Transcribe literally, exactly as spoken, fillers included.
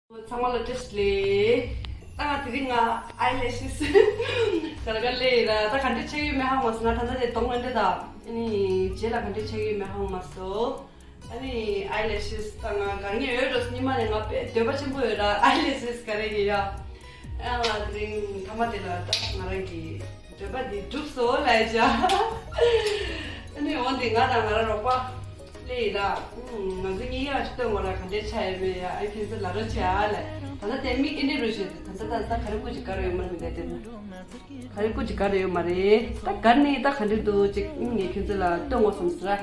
ཚང་མ་ལ་བཀྲ་ཤིས་བདེ་ལེགས། ད་ང་དེ་རིང་ང་ཨའི་ལེ་ཤི་སི་ག་རེ་ག་རེ་ལས་ཡིན་ར། ད་ག་འདྲ་ཆགས་ཡོད་མེད་ཧ་གོ་མ་སོང་། ང་ད་ལྟ་དེ་གདོང་ལེན་འདྲ་དང་ཨ་ནི་རྗེས་ལ་ག་འདྲ་ཆགས་ཡོད་མེད་ཧ་གོ་མ་སོང་། ཨ་ནི་ཨའི་ལེ་ཤི་སི་ད་ང་ག་རེ་ངས་ཡོད་འགྲོ་སོང་། ཉི་མ་ནས་ང་དཔེ་འདོད་པ་ཆེན་པོ་ཡོད་ར། ཨའི་ལེ་ཤི་སི་ག་རེ་ཡིན་ཡ། ཨ་ང་དེ་རིང་མཐའ་མ་དེ་ལ་ད་ང་རང་གི་འདོད་པ་འདི་འགྲུབ་སོང་ལབ་བྱ། ཨ་ནི་འོན་ཏེ་ང་དང་ང་རང་རོགས་པ་ལས་ཡིན་ར། ང་ཚོ་གཉིས་ཡ་སྟོན་དགོས་ར། ག་འདྲའི་ཆ་ཡོད་མེད་ཡ། ཨ་ཁྱེད་ཚོ་ལབ་རོགས་བྱེད་ཨ་ལས། ད་ལྟ་དེ་མིག་ཨེ་འདྲའི་རུ་བྱེད་དེ། ད་ལྟ་ད་ལྟ་ག་རེ་བཀོད་ཅིག་ག་རེ་ཡོད་མ་རེད། མི་འདྲ་དེ་ན་ག་རེ་བཀོད་ཅིག་ག་རེ་ཡོད་མ་རེད། ད་གར་ནས་ད་ག་འདྲའི་འདུག་ཅིག་ངས་ཁྱེད་ཚོ་ལ་སྟོན་དགོས་བསམ་སོང་ར།